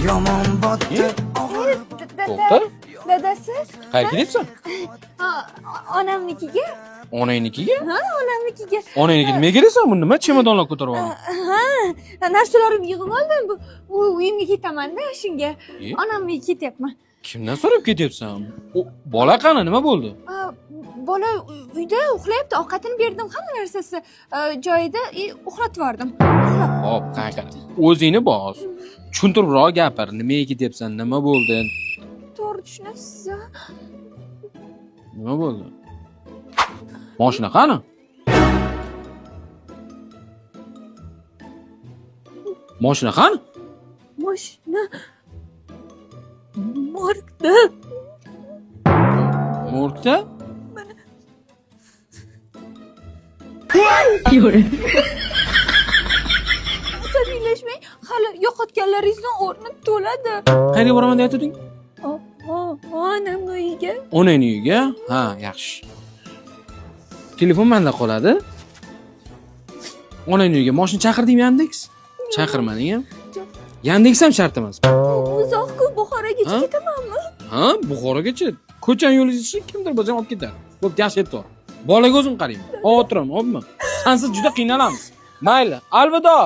Yomon botdi. To'xta. Dadasi. Qayerga ketyapsan? Ha, onamnikiga. Onangnikiga? Ha, onamnikiga. Onangnikiga nimaga kelasan? Bu nima chemadonlar ko'tarib olding? Ha, narsalarimni yig'ib oldim. Bu uyimga ketaman-da shunga. E? Onamnikiga ketyapman. Kimdan so'rab ketyapsan? U bola qani, nima bo'ldi? Ha, bola uyda uxlayapti. Ovqatini berdim, hamma narsasi joyida, uxlatib yubordim. Uxlab. Hop, qani. O'zingni bos. Tushuntiribroq gapir. Nimaga ketyapsan? Nima bo'ldi? To'g'ri tushunasiz. Nima bo'ldi? Mashina qani? Mashina qani? Mashina morgda. Morgda? Asabiylashmang, hali yo'qotganlaringizni o'rni to'ladi. Qayerga boraman deyatding? Onamni uyiga. Onangni uyiga? Ha, yaxshi. Telefon menda qoladi. Onangni uyiga mashina chaqirdingmi Yandex? Chaqirmading a? Yandex ham shart emas. Uzoq-ku, Buxorogacha Ha? ketamanmi? Ha, Buxorogacha ko'chani yo'lingiz ichi kimdir bo'lsa ham olib ketadi. Bo'pti, yaxshi aytdi. Bolaga o'zim qarayman. Xavotir olma, hopmi? Sansiz juda qiynalamiz. Mayli, alvido.